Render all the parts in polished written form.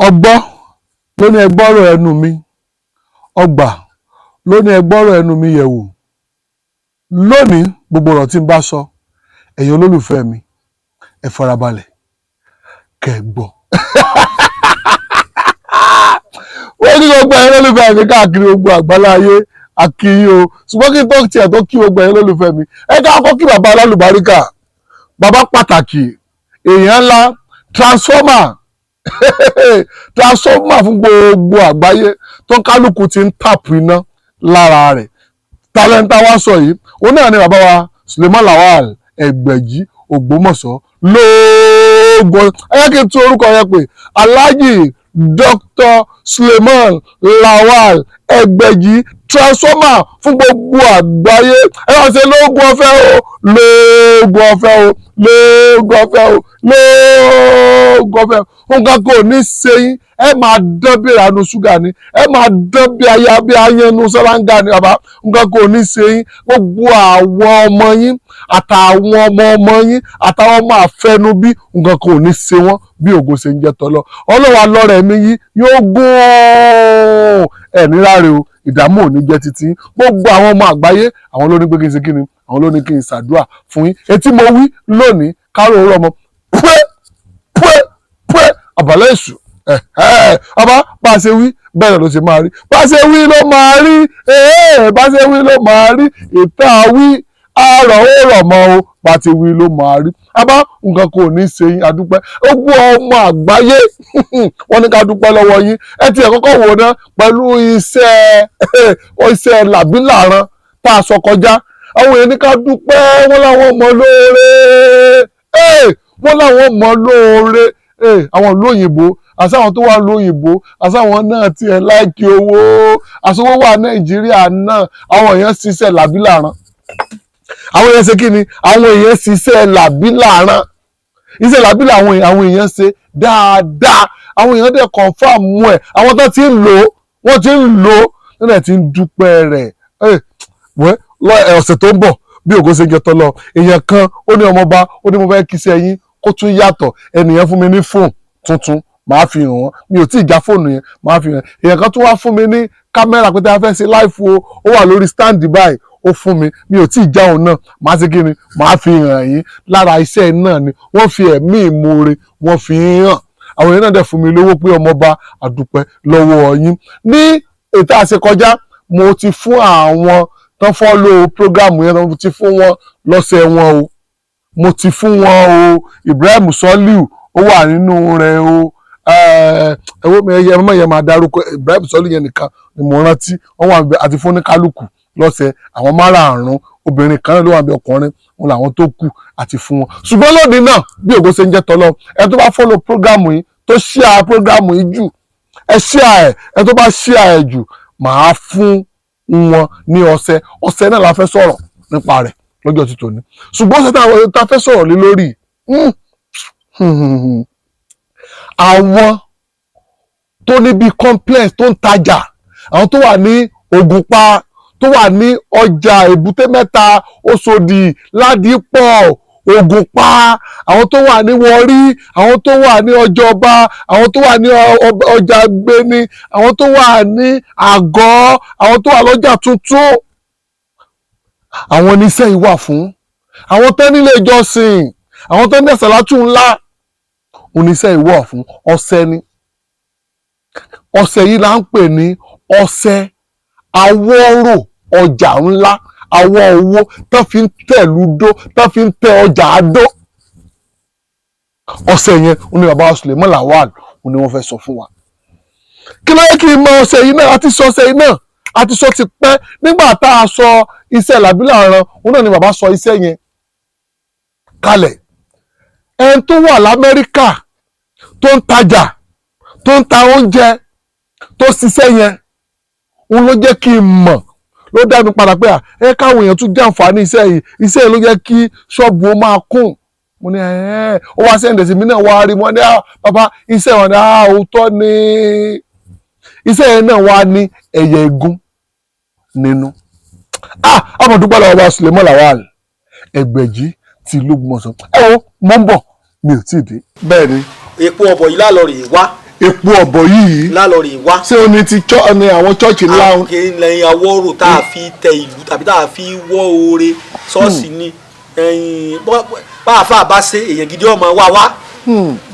Ọgbọ́ ló ní ẹgbọ́rọ̀ ẹnu mi, ọgbà ló ní ẹgbọ́rọ̀ ẹnu mi yẹ̀wò. Lónìí, gbogbo ọ̀rọ̀ tí n bá sọ, ẹ̀yin olólùfẹ́ mi, ẹ farabalẹ̀ kẹ́ ẹ gbọ́. Wọ́n ní gbogbo ẹ̀yin olólùfẹ́ mi káàkiri gbogbo àgbáláyé, a kí yín o. Ṣùgbọ́n kí n tó tiẹ̀ tó kí gbogbo ẹ̀yin olólùfẹ́ mi, ẹ ká kọ́ kí bàbá alálùbáríkà, bàbá pàtàkì, èèyàn ńlá, transformer, transformer fún gbogbo àgbáyé tó ń kálukú ti ń tàpù iná lára rẹ̀. Talenta wa sọ yìí, òun náà ni bàbá wa Suleiman Lawal Ẹgbẹ̀jì Ògbómọ̀ṣọ́ lóògùn. Ẹ kí n tún orúkọ yẹn pé Alhaji Dr. Suleiman Lawal Ẹgbẹ̀jì, transformer fún gbogbo àgbáyé. Ẹ wá ṣe lóògùn ọ̀fẹ́ o, lóògùn ọ̀fẹ́ o, lóògùn ọ̀fẹ́ o, lóògùn ọ̀fẹ́ o. Nǹkan kò ní ṣe yín. Ẹ máa dán bí ìranu ṣúgà ni, ẹ máa dán bí aya bí ayẹnu ṣáláńgà ni. Bàbá, nǹkan kò ní ṣe yín. Gbogbo àwọn ọmọ yín àtàwọn ọmọ ọmọ yín àtàwọn ọmọ àfẹnubí, nǹkan kò ní ṣe wọ́n bí ògo ṣe ń jẹ́ tọ́lọ́. Ọlọ́wà lọ́rẹ̀ mi yín yóò gún ẹ̀ níláre o. Ìdààmú ò ní jẹ́ títí gbogbo àwọn ọmọ àgbáyé. Àwọn ló ní pé kí n ṣe kí ni, àwọn ló ní kí n ṣàdúrà fún yín. Etí mo wí lónìí, kárò ó rọmọ pé pé pé àbálẹ̀ èṣù. Ọba, bá a ṣe wí bẹ́ẹ̀ ló ṣe máa rí. Bá a ṣe wí ló máa rí, bá a ṣe wí ló máa rí. Ìta wí àrọ̀ ó rọ̀ mọ́ o, bá a ti wí ló máa rí. Abá, nǹkan kò ní ṣe yín. Adúpẹ́. Gbogbo ọmọ àgbáyé, wọ́n ní ká dúpẹ́ lọ́wọ́ yín. Ẹ tiẹ̀ kọ́kọ́ wò ná pẹ̀lú iṣẹ́ làbílàrán tá a sọ kọjá. Àwọn èèyàn ní ká dúpẹ́, wọ́n láwọn mọ̀ lóore, wọ́n láwọn mọ̀ lóore. Àwọn ìlú òyìnbó, àsáwọn tó wà lóyìnbó, àsáwọn náà tiẹ̀ láìkí owó, àsowó wà Nàìjíríà náà. Àwọn èèyàn ṣiṣẹ́ làbílàrán. Àwọn èèyàn ṣe kí ni? Àwọn èèyàn ṣiṣẹ́ làbílàrán. Iṣẹ́ làbílà àwọn èèyàn ṣe dáadáa. Àwọn èèyàn dẹ̀ confirm ẹ̀. Àwọn tó ti ń lò ó, wọ́n ti ń lò ó nílẹ̀, tí ń dúpẹ́ rẹ̀. Ọ̀sẹ̀ tó ń bọ̀, bí ògo ṣe ń jẹ tọ́lọ, èèyàn kan ó ní ọmọọba, ó ní mo fẹ́ kí iṣẹ́ yín kó tún yàtọ̀. Ẹnìyẹn fún mi ní fóònù tuntun, màá fi hàn wọ́n. Mi ò tí ì já fóònù yẹn, màá fi hàn. Èèyàn kan tún wá fún mi ní kámẹ́rà pé tí a fẹ́ ṣe live o, ó wà lórí stand báyìí, ó fún mi. Mi ò tí ì já òun náà. Màá ṣe kí ni? Màá fi hàn yín. Lára iṣẹ́ náà ni wọ́n fi ẹ̀mí ìmoore wọ́n fi hàn. Àwọn èèyàn náà dẹ̀ fún mi lówó pé ọmọọba, àdúpẹ́ lọ́wọ́ yín. Ní ètò àṣekọjá, mo ti fún àwọn tán follow program yẹn, mo ti fún wọn lọ́sẹ̀ wọn o, mo ti fún wọn o. Ibrahim Soliu, ó wà nínú rẹ̀ o. Ẹwọ́ mi, ẹyẹ mọ̀ yẹn máa dárúkọ Ibrahim Soliu yẹn nìkan ni mo rántí. Wọ́n wà àti fún ní kálukú lọ́sẹ̀. Àwọn márààrún, obìnrin kan náà ló wà bí ọkùnrin wọn làwọn tó kù àti fún wọn. Ṣùgbọ́n lónìí náà, bí ògo ṣe ń jẹ́ tọ́lọ́, ẹ tó bá follow program yìí, tó share program yìí jù, ẹ share ẹ, ẹ tó bá share ẹ jù, màá fún wọn ní ọṣẹ. Ọṣẹ náà la fẹ́ sọ̀rọ̀ nípa rẹ̀ lọ́jọ́ ti tòní. Ṣùgbọ́n ọṣẹ tá a fẹ́ sọ̀rọ̀ lé lórí, àwọn tó ní bíi complex, tó ń tajà, àwọn tó wà ní Ògùnpa, tó wà ní ọjà Èbúté Mẹ́ta, Òṣòdì, Ládìpọ̀, Ògùnpa, àwọn tó wà ní Wọrí, àwọn tó wà ní Ọjọ́ba, àwọn tó wà ní ọjà Gbéni, àwọn tó wà ní Àgọ́, àwọn tó wà lọ́jà tuntun, àwọn oníṣẹ́ yìí wà fún. Àwọn tó nílé ìjọsìn, àwọn tó ní àsàlátù ńlá, oníṣẹ́ yìí wà fún. Ọṣẹ ni. Ọṣẹ yìí là ń pè ní ọṣẹ awọ́rò ọjà ńlá, àwọn owó tó fi ń tẹ̀lú dó, tó fi ń tẹ ọjà àdó. Ọṣẹ yẹn ó ní bàbá Suleiman Lawal, ó ní wọ́n fẹ́ sọ fún wa. Kí ló yẹ kí n mọ ọṣẹ yìí náà? Àti sọ ọṣẹ yìí náà, àti sọ ti pẹ́. Nígbà tá a sọ iṣẹ́ làbílà ran, òun náà ni bàbá sọ iṣẹ́ yẹn kalẹ̀. Ẹni tó wà l'Amẹ́ríkà, tó ń tajà, tó ń ta oúnjẹ, tó ṣiṣẹ́ yẹn, òun ló jẹ́ kí n mọ̀, ló dá mi padà pé à ẹ káwọn èèyàn tún jàǹfààní iṣẹ́ yìí. Iṣẹ́ yìí ló jẹ́ kí ṣọ́ọ̀bù ó máa kún. Mo ní ẹ̀ ó wá send ẹ̀ sí mi náà, wá rí. Mo ní bàbá, iṣẹ́ wọn ni òótọ́ ni. Iṣẹ́ yẹn náà wá ní ẹ̀yẹ igun nínú. Àmọ̀dúpẹ́ lọ́wọ́ bá Suleiman Lawal Ẹgbẹ̀jì ti ìlú Ògbómọ̀ṣọ́. Ẹ wo, mo ń bọ̀, mi ò tí ì dé. Bẹ́ẹ̀ ni. Epo ọ̀bọ̀ yìí lálọ́ rèé wá. Epo ọ̀bọ̀ yìí lálọ́ọ̀rì wá. Ṣé o ní ti chọ́ ní àwọn chọ́ọ̀chì ńlá? Lẹ́yìn awọ́rò tá a fi tẹ ìlú tàbí tá a fi wọ́ oore ṣọ́ọ̀ṣì ni. Ẹ̀yìn bá a fà bá ṣe, èèyàn gidi ọmọ wa wá.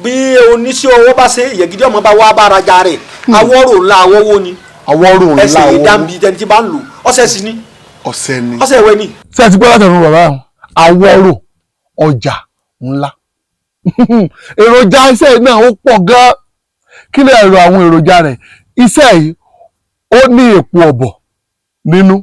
Bí oníṣẹ́ ọwọ́ bá ṣe, èèyàn gidi ọmọ bá wá bá rajà rẹ̀. Awọ́rò ńlá, awọ́wọ́ ni. Awọ́rò ńlá. Ẹsẹ̀ awọ́rò. Ìdáǹbì tẹni tí bá ń lò, ọṣẹ sí ni. Ọ̀sẹ̀ ni. Ọṣẹ ìwẹ̀ ni. Ṣé ẹ ti gbọ́ látẹnu bàbá yẹn? Awọ́rò ọjà ńlá, èròjà iṣẹ́ náà ó pọ̀ gan-an. Kí lè rọ àwọn èròjà rẹ̀? Iṣẹ́ yìí, ó ní èpo ọ̀bọ̀ nínú,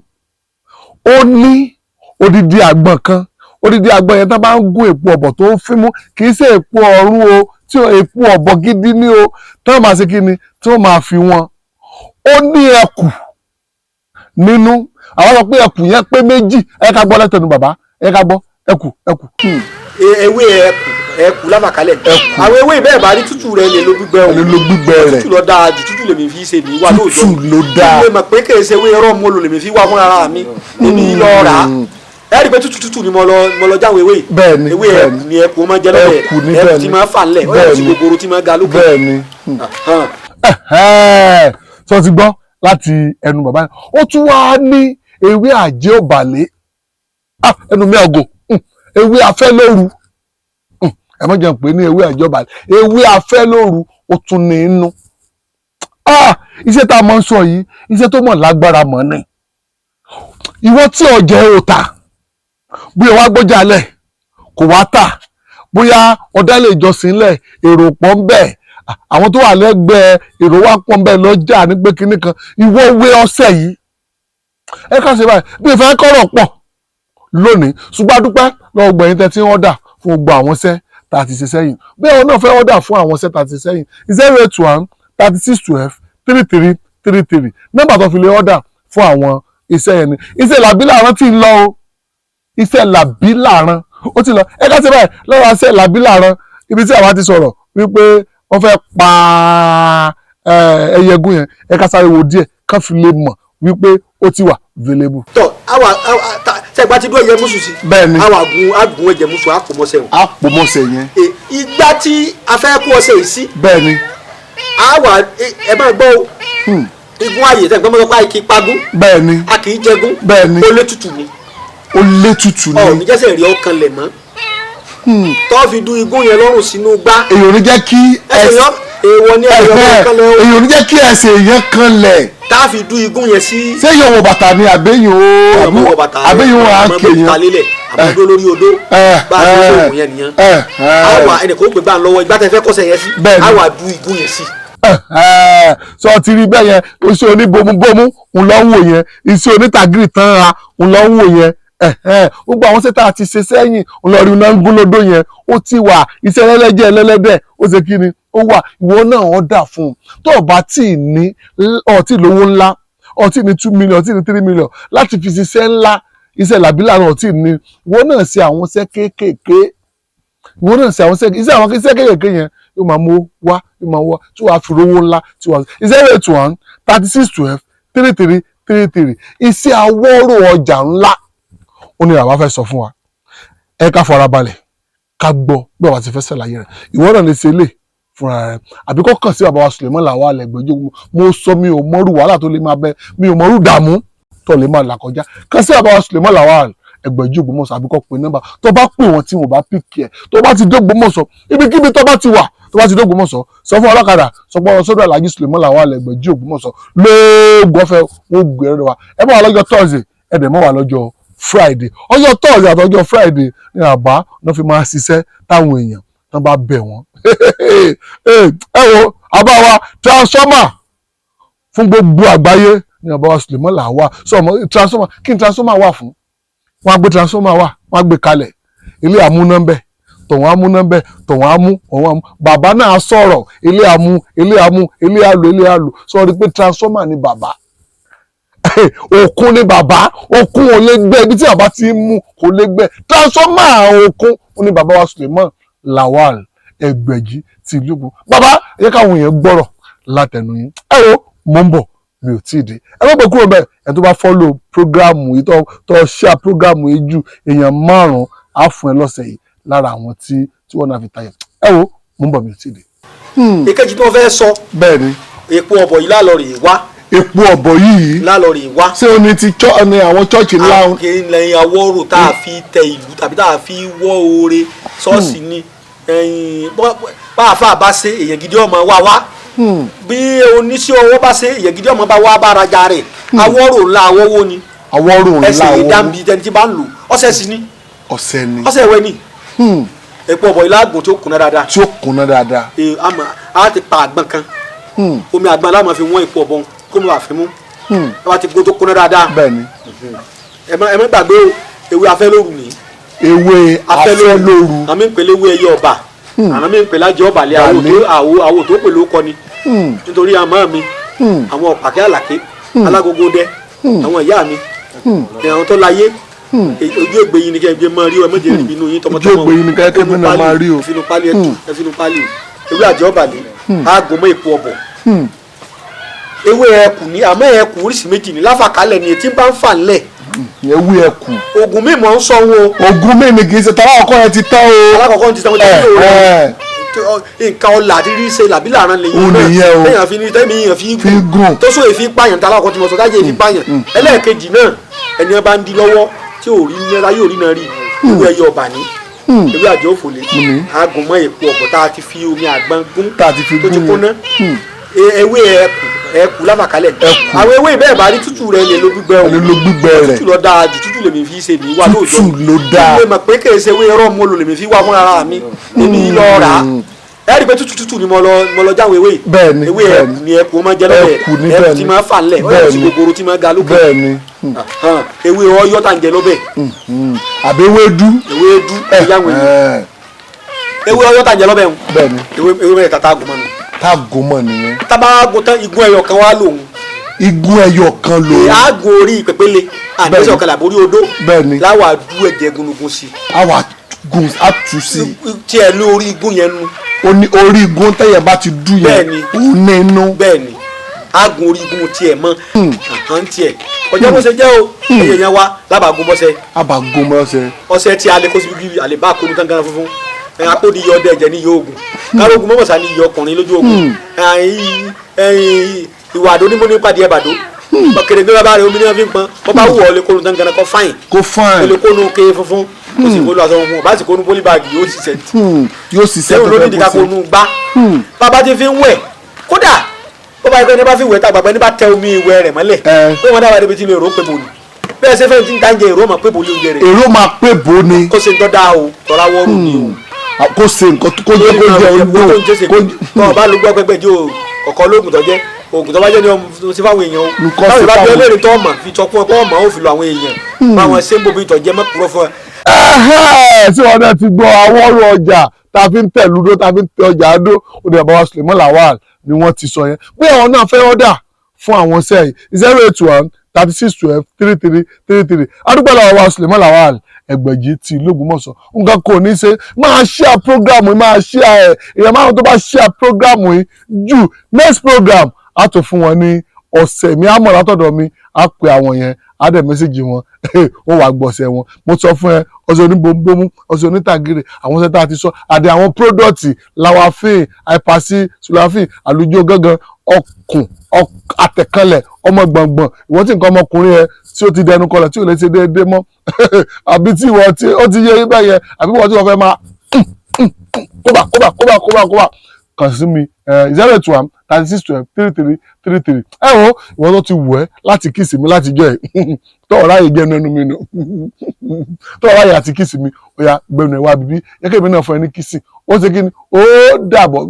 ó ní odidi àgbọn kan. Odidi àgbọn yẹn, tó bá ń gún èpo ọ̀bọ̀ tó ń fímú, kì í ṣe èpo ọ̀run o, tí èpo ọ̀bọ̀ gidi ní o, tí wọ́n máa ṣe kí ni, tí wọ́n máa fi wọn. Ó ní ẹkù nínú. Àwọn sọ pé ẹkù yẹn pé méjì. Ẹ ká gbọ́ lẹ́tọ̀ọ́nù bàbá, ẹ ká gbọ́ ẹkù ẹkù. Ewé ẹkù, ẹkù láfàkálẹ̀. Ẹkù. Àwọn ewé bẹ́ẹ̀ bá rí tútù rẹ̀, lè lo gbígbẹ o. Lè lo gbígbẹ rẹ̀. Tútù lọ dáa jù. Tútù lèmi fi ṣe mi wá lóòjọ́. Tútù ló dáa. Ilé mọ̀ pé kì í ṣe ewé ẹ̀rọ mo lò, lèmi fi wá fúnra ara mi, èmi lọ rà á. Ẹ rí i pé tútù tútù ni mo lọ jáwé ewé yìí. Bẹ́ẹ̀ni, Ewé bẹ́ẹ̀ni. ẹkù ni. Ẹkù ó máa jẹ lọ́bẹ̀. Ẹkù ni, Ẹkù bẹ́ẹ̀ni. tí máa fà ńlẹ̀, ó yàtọ̀ sí Bẹ́ẹ̀ni. gogoro tí máa ga lókè. Bẹ́ẹ̀ni. Hàn. Sọ ti gbọ́ láti ẹnu bàbá yẹn, ó tún wá ní ewé àjẹ́ òbàlẹ̀. Ah, ẹnu mi àgò. Ewé afẹ́ lóru. Ẹ má jẹun pé ní ewé àjẹ́ òbàlẹ̀, ewé afẹ́ lóru, ó tún ní inú. Ah, iṣẹ́ tá a máa ń sọ yìí, iṣẹ́ tó mọ̀ lágbára mọ̀ ni. Ìwọ tí ọjẹ́ ò tà, bóyá wàá gbọ́jà lẹ̀ kò wá tà, bóyá ọ̀dà lè jọsìn lẹ̀, èrò pọ̀ ń bẹ̀, àwọn tó wà lẹ́gbẹ̀ẹ́ èrò wá pọ̀ ń bẹ̀ lọ́jà ní pé kinní kan, ìwọ wé ọṣẹ yìí. Ẹ ká ṣe báyìí bí ìfẹ́ kọ́rọ̀ pọ̀ lónìí, ṣùgbọ́n a dúpẹ́ lọ́wọ́ gbẹ̀yìn tẹ́ tí ń order fún gbogbo àwọn iṣẹ́ tá a ti ṣe sẹ́yìn. Bí àwọn náà fẹ́ order fún àwọn iṣẹ́ tá a ti ṣe sẹ́yìn, 08136123333, nọ́mbà tó fi lè order fún àwọn iṣẹ́ yẹn ni. Iṣẹ́ làbí làrán tí ń lọ o. Iṣẹ́ làbí làrán ó ti lọ. Ẹ ká ṣe báyìí lọ́wọ́ iṣẹ́ làbí làrán, ibi tí àwa ti sọ̀rọ̀ wípé wọ́n fẹ́ pa ẹyẹgún yẹn, ẹ ká sáré wo díẹ̀ kán fi lè mọ̀ wípé ó ti wà available. Tọ àwa sẹgbà tí dúró ẹyẹ mùsùn sí. Bẹ́ẹ̀ni. Àwa gun agun ẹ̀jẹ̀ mùsùn àpòmọsẹ o. Àpòmọ̀sẹ̀ yẹn. Ìgbà tí a fẹ́ kó ọṣẹ yìí sí, Bẹ́ẹ̀ni. àwa, ẹ máa gbọ́ o, igun ààyè tẹ̀ gbọ́n mọ́, kì í pagún. Bẹ́ẹ̀ni. A kì í jẹgún. Bẹ́ẹ̀ni. Ó lé tutù ni. Ó lé tutù Ọ ni. ní jẹ́sẹ̀ rí ọkàn lẹ̀ mọ́ tó fi dún igun yẹn lọ́rùn sínú gbá. Èyàn ò ní jẹ́ kí ẹsẹ̀ yọ, èèwọ̀ ní ẹ̀yọ́ ọkàn lẹ̀ o. Èyàn ò ní jẹ́ kí ẹsẹ̀ èèyàn kanlẹ̀. Tá a fi dún igun yẹn sí. Ṣé èyàn wọ bàtà ni àbẹ́yìn o? Ọmọ wọ bàtà rẹ̀, Àbẹ́yìn o ọmọ àáké gbé yẹn? ta lélẹ̀, àmọ́ dúró lórí odó. Bá a ṣe ń ṣe òògùn yẹn nìyẹn. Àwa ẹnì kò gbé gbà lọ́wọ́ ìgbà tẹ́ fẹ́ kọ́sẹ̀ yẹn sí. Bẹ́ẹ̀ni. Àwa dún igun yẹn sí. Sọ ti rí bẹ́ẹ̀ yẹn? Iṣẹ́ oníbomubomu ń lọ ń wò yẹn, iṣẹ́ onítàgìrì tán ra ń lọ ń wò yẹn. Gbogbo àwọn sẹ́tà ti ṣe sẹ́yìn ń lọ rí iná ń gún lódó yẹn, ó ti wà. Iṣẹ́ ẹlẹ́jẹ̀ ẹlẹ́lẹ́dẹ̀, ó ṣe kí ni, ó wà. Ìwọ náà ó dà fún un. Tó o bá tí ì ní ọtí lówó ńlá, ọtí ní 2 million, ọtí ní 3 million láti fi ṣiṣẹ́ ńlá, iṣẹ́ làbílà náà ọtí ní, ìwọ náà ṣe àwọn iṣẹ́ kéékèèké. Ìwọ náà ṣe àwọn iṣẹ́ iṣẹ́ àwọn iṣẹ́ kéékèèké yẹn, yóò máa mú wá, yóò máa wá tí wàá fi rówó ńlá tí wàá. 08136123333, iṣẹ́ awọ́rò ọjà ńlá, ó ní àwa fẹ́ sọ fún wa. Ẹ ká farabalẹ̀ ká gbọ́ bí bàbá ti fẹ́ ṣàlàyé rẹ̀. Ìwọ náà lè ṣe lè fúnra rẹ̀, àbí kó kàn sí bàbá wa Suleiman Lawal Ẹgbẹ̀jì. Mo sọ, mi ò mọ́rù wàhálà tó lè máa bẹ, mi ò mọ́rù dààmú tó lè máa là kọjá. Kàn sí bàbá wa Suleiman Lawal Ẹgbẹ̀jì Ògbómọ̀ṣọ́, àbí kó pe nọ́mbà. Tó bá pè wọ́n tí wọ́n bá pick ẹ̀, tó bá ti dé Ògbómọ̀ṣọ́, ibikíbi tó bá ti wà, tó bá ti dé Ògbómọ̀ṣọ́, sọ fún ọlọ́kadà, sọ pé ọ̀rọ̀ sọ́dọ̀ Alhaji Suleiman Lawal Ẹgbẹ̀jì Ògbómọ̀ṣọ́ lóògùn ọ̀fẹ́, wọ́n gbé ẹ̀rọ wa. Ẹ bá wà lọ́jọ́ Thursday, ẹ dẹ̀ mọ́ wà lọ́jọ́ Friday. Ọjọ́ Thursday àti ọjọ́ Friday ní àbá náà fi máa ṣiṣẹ́ táwọn èèyàn tán bá bẹ̀ wọ́n. Ẹ wo àbá wa, transformer fún gbogbo àgbáyé ní àbá wa Suleiman Lawal. Sọ ọmọ transformer, kí ni transformer wà fún? Wọ́n á gbé transformer wà, wọ́n á gbé kalẹ̀, ilé àmúná ń bẹ, tọ̀wọ́n amúná ń bẹ, tọ̀wọ́n amú, ọ̀wọ́n amú. Bàbá náà sọ̀rọ̀ ilé amú, ilé amú, ilé àlò, ilé àlò. Sọ rí pé transformer ni bàbá. Òkun ni bàbá, òkun ò lè gbẹ. Ibi tí bàbá ti ń mú kò lè gbẹ. Transformer òkun ní bàbá wa Suleiman Lawal Ẹgbẹ̀jì ti ìlú Ògùn. Bàbá, ẹ jẹ́ káwọn èèyàn gbọ́rọ̀ látẹnu yín. Ẹ wo, mò ń bọ̀, mi ò tí ì dé. Ẹ má gbé kúrò bẹ́ẹ̀. Ẹ tó bá follow program yìí, tó share program yìí ju èèyàn márùn-ún, á fún ẹ lọ́sẹ̀ yìí lára àwọn tí wọ́n náà fi tayọ̀. Ẹ wo, mò ń bọ̀, mi ò tí ì dé. Èkejì tí wọ́n fẹ́ sọ, Bẹ́ẹ̀ ni. epo ọ̀bọ̀ yìí lálọ́ rè wá. Epo ọ̀bọ̀ yìí. Lálọ́ rè wá. Ṣé o ní ti ní àwọn chọ́ọ̀chì ńlá? Lẹ́yìn awọ́rò tá a fi tẹ ìlú tàbí tá a fi wọ́ oore ṣọ́ọ̀ṣì ni. Ẹ̀yìn bá a fà bá ṣe, èèyàn gidi ọmọ wa wá. Bí oníṣẹ́ ọwọ́ bá ṣe, èèyàn gidi ọmọ bá wá bá rajà rẹ̀. Awọ́rò ńlá, awọ́wọ́ ni. Awọ́rò ńlá. Ẹsẹ̀ yìí awọ́rò. Dáńbi tẹni tí bá ń lò, ọṣẹ sí ni. Ọ̀sẹ̀ ni. Ọṣẹ ìwẹ̀ ni. Epo ọ̀bọ̀ ilá àgùn tí ó kúnná dáadáa. Tí ó kúnná dáadáa. Ee, a mọ̀, a ti pa àgbọn kan. Omi àgbọn la máa fi wọ́n epo ọ̀bọ̀ kó mo bá fi mú. Ẹ bá ti gbó tó kúnná dáadáa. Bẹ́ẹ̀ ni. Ẹ má gbàgbé o, ewé afẹ́lóru ni. Ewé afẹ́lóru. Àmì ń pèlè ewé ẹyẹ ọba, àwọn mi ń pèlè ajé ọba lé àwò. Balẹ̀. Tó àwò tó pèlè ó kọ ni. Nítorí àmọ́ mi, àwọn ọ̀pàkẹ́ àlàké alágogo dẹ, àwọn ìyá mi ní àwọn tó láyé, ojú ègbè yìí ni kẹ́ ẹ gbé máa rí o. Ẹ má jẹ́ rí inú yín tọmọtọmọ. Ojú ègbè yìí ni kẹ́ ẹ gbé náà máa rí o. Ẹ finú pálí, ẹ finú pálí o. Ewé àjẹ́ ọba lé aago mọ́ epo ọ̀bọ̀. Ewé ẹkù ní, àmọ́ ẹkù oríṣi méjì ní láfàkálẹ̀ ni etí bá ń fà ńlẹ̀. Ewé ẹkù. Oògùn mímọ́ ń sọ wọn o. Ogun mi ni, kì í ṣe tàbá ọkọ yẹn ti tán o. Alákọ̀ọ́kọ́ ti tán, wọ́n ti ẹ lò rẹ̀. Nǹkan ọ̀la àti rí ṣe làbí làrán lè Ó nìyẹn o. Téèyàn fi ní tẹ́mi èèyàn fi Fi gùn. tó sóye fi pààyàn tá alákọ̀ọ́ tí mo sọ táyé fi pààyàn. Ẹlẹ́ẹ̀kejì náà, ẹni bá ń di lọ́wọ́ tí ò rí náírà yóò rí náà rí ewé ẹyọ ọ̀bà ní ewé àjọ òfòlé aago mọ́ èpo ọ̀bọ̀ tá a ti fi omi àgbọn gún, Tá a ti fi tó ti gún. kúnná. Ewé ẹkù, ẹkù láfàkálẹ̀. Ẹkù. Àwọn ewé bẹ́ẹ̀ bá rí tútù rẹ̀ lè lo gbígbẹ o. Lè lo gbígbẹ rẹ̀. Tútù lọ dáa jù, tútù lèmi fi ṣe mí wá lóòjọ́. Tútù ló dáa. Ilé mọ̀ pé kèé ṣe ewé ẹ̀rọ mo lò lèmi fi wá fún ara mi, èmi lọ rà á. Ẹ rí i pé tútù tútù ni mo lọ jáwé ewé. Bẹ́ẹ̀ ni, Ewé bẹ́ẹ̀ ẹkù ni, ẹkù ó máa jẹ lọ́bẹ̀. Ẹkù ni, Ẹkù bẹ́ẹ̀ tí ni. máa fà ńlẹ̀ ó yàtọ̀ sí Bẹ́ẹ̀ ni. gogoro tí máa ga lókè. Bẹ́ẹ̀ ni. Hàn, ewé ọyọ́ tá ń jẹ lọ́bẹ̀. Àbí ewédú. Ewé dú ìyáwó ewé ọyọ́ tá ń jẹ lọ́bẹ̀ ń. Bẹ́ẹ̀ ni. Ewé mẹ́ta tá a gùn mọ́nu. Tá a gùn mọ́ nìyẹn. Tábà gùn tán, igun ẹyọ kan wá lòun. Igun ẹyọ kan lò. Aago orí pèpéle àdéhùn ọ̀kadà àbórí odó. Bẹ́ẹ̀ ni. Láwa dú ẹ̀jẹ̀ gunungun sí. A wà gùn, a tù sí. Tí ẹ lórí igun yẹn nu. Ó ní orí igun tẹ́yẹ̀ bá ti dú yẹn. Bẹ́ẹ̀ ni. Ó ní inú. Bẹ́ẹ̀ ni, aago orí igun tiẹ̀ mọ́ àhán tiẹ̀ kọjá bó ṣe jẹ́ o. Ẹ̀yẹ̀ yẹn wá lábàágún bọ́sẹ̀. A bá gún mọ́ ọsẹ. Ọṣẹ tí a lè kó síbi gírí àlè bá kónú gángan funfun ẹ̀ akódi yọ ọdẹ ẹ̀jẹ̀ ní iye oògùn kárógun mọ́mọ́sá ní iye ọkùnrin lójú ogun. Ẹ̀yìn ìwà àdó onímọ̀ nípa díẹ̀ bàdó kèrègbè bàbá rẹ̀ omi ní wọn fi ń pọn. Bọ́ bá wù ọ́ lè kónú gángan kọ́ fáìn. Kó fáìn. O lè kónú ké funfun, o sì kónú aṣọ funfun, bá sì kónú pólíbàgì yóò sì sẹ́ńtì. Yóò ṣiṣẹ́. Sẹ́wọ̀n ló ní ìdíkà kó ṣe. kónú gbá bàbá ti fi ń wẹ̀. Kódà bó bá yẹ pé ẹni bá fi wẹ̀ tá gbàgbé, ẹni bá tẹ omi ìwẹ̀ rẹ̀ mọ́lẹ̀, pé wọ́n dábàá débi tí mi èrò pé bò ní bẹ́ẹ̀ ṣe fẹ́ẹ́ tí ń ta ń jẹ èrò mọ̀ pé bò ní oúnjẹ rẹ̀. Èrò máa pé bò ni. Kó ṣe ń tọ́ da o, tọ́ra wọ́ọ̀rù ni o. Kó ṣe nǹkan kó jẹ́ kó jẹ́ tó ń jẹ́ kó tọ́ ọ bá lu gbọ́ pẹ́pẹ́ jẹ́ o ọ̀kọ́ lóògùn tó jẹ́ oògùn tó bá jẹ́ ní ọmọ sí fáwọn èèyàn o. Nǹkan Báwo sí bá bí fáwọn. ọlẹ́rìí tó ọmọ fi tọ́ fún ọ pé ọmọ ò fi lo àwọn èèyàn báwọn ṣe ń bòbí ìtọ́jẹ́ mọ́ kúrọ́ fún ẹ. Ẹhẹ́, tí wọn náà ti gbọ́ awọ́rò ọjà tá a fi ń tẹ̀ lúdó, tá a fi ń tẹ ọjà àdó, ó ní bàbá wa Suleiman Lawal ni wọ́n ti sọ yẹn. Bí àwọn náà fẹ́ ọ̀dà fún àwọn iṣẹ́ yìí, 08136123333. Adúgbò làwọn wa Suleiman Lawal Ẹgbẹ̀jì ti ìlú Ògbómọ̀ṣọ́. Nǹkan kò ní ṣe, máa share program yìí, máa share ẹ̀. Èèyàn márùn tó bá share program yìí jù, next program á tó fún wọn ní ọ̀sẹ̀ mi á mọ̀ látọ̀dọ̀ mi, á pe àwọn yẹn, á dẹ̀ message wọn, ó wàá gbọ̀sẹ̀ wọn. Mo sọ fún ẹ, ọṣẹ oníbombomu, ọṣẹ onítàgìrì, àwọn ọṣẹ tá a ti sọ àdé, àwọn product lawafin, àìpàsí sulafin, àlùjọ gángan, ọkùn àtẹ̀kànlẹ̀ ọmọ gbọ̀ngbọ̀n. Ìwọ tí nǹkan ọmọkùnrin ẹ tí ó ti dẹnu kọlẹ̀, tí ò lè ṣe déédéé mọ́, àbí tí ìwọ tí ó ti yé ibẹ̀ yẹn, àbí ìwọ tí wọ́n fẹ́ máa kóbà kóbà kóbà kóbà kóbà, kàn sí mi, 08136123333. Ẹ wo ìwọ tó ti wù ẹ́ láti kiss mi láti jọ ẹ̀ tó ọ̀rá yìí gbẹnu ẹnu mi nù, tó ọ̀rá yìí àti kiss mi, ó yá gbẹnu ẹ̀ wá bíbí yẹ kí èmi náà fún ẹ ní kiss. Ó ṣe kí ni? Ó dàbọ̀.